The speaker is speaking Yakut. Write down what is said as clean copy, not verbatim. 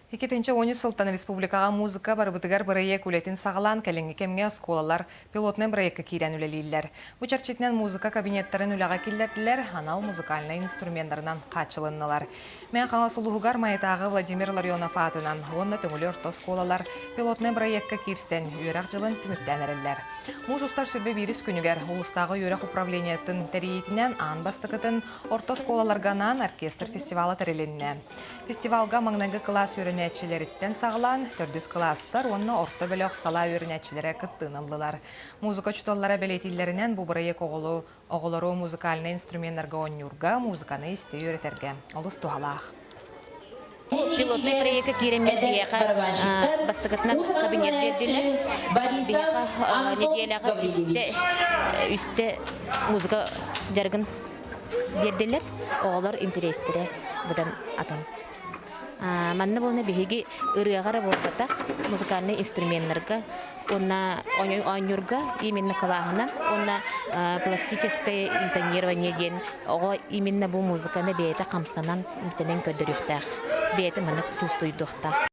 2013 сылтан республикаҕа музыка барыбытыгар бырайыак үлэтин саҕалаан кэлиҥҥи кэмҥэ оскуолалар пилотнай бырайыакка киирэн үлэлииллэр. Бу чэрчитинэн музыка кабинеттарын үлэҕэ киллэрдилэр, анал музыкальнай инструменнарынан хааччылыннылар. Мэҥэ Хаҥалас улууһугар Майатааҕы Владимир Ларионов аатынан уонна Төҥүлү орто оскуолалар пилотнай бырайыакка киирсэн үөрэх дьылын түмүктээн эрэллэр. Муус устар сүрбэ биирис күнүгэр улуустааҕы үөрэх управлениетын тэрийиитинэн аан бастакытын орто оскуолаларга анаан оркестр фестивала тэрилиннэ. Фестивалга маҥнайгы кылаас үөрэнээччилэриттэн саҕалаан, төрдүс кылаастар уонна орто бөлөх салаа үөрэнээччилэрэ кыттыыны ыллылар. Музыка учууталлара бэлиэтииллэринэн, бу бырайыак оҕолу оҕолору музыкальнай инструменнарга оонньуурга, музыканы истэ үөрэтэргэ олус туһалаах. Пилотнай проекка киирэммит биһиэхэ бастакытынан кабинет биэрдилэр. Биһиэхэ нэдиэлэҕэ үстэ үстэ музыка дьарыгын биэрдилэр. Оҕолор интэриэстэрэ быдан атын. Манна буолна биһиги ырыаҕа эрэ буолбатах, музыкальнай инструменнарга уонна оонньуурга именно кылааһынан уонна пластическое интонирование диэн оҕо именно бу музыканы бэйэтэ хамсанан, имсэнэн көрдөрүөхтээх, бэйэтэ маннык чувствуйдуохтаах.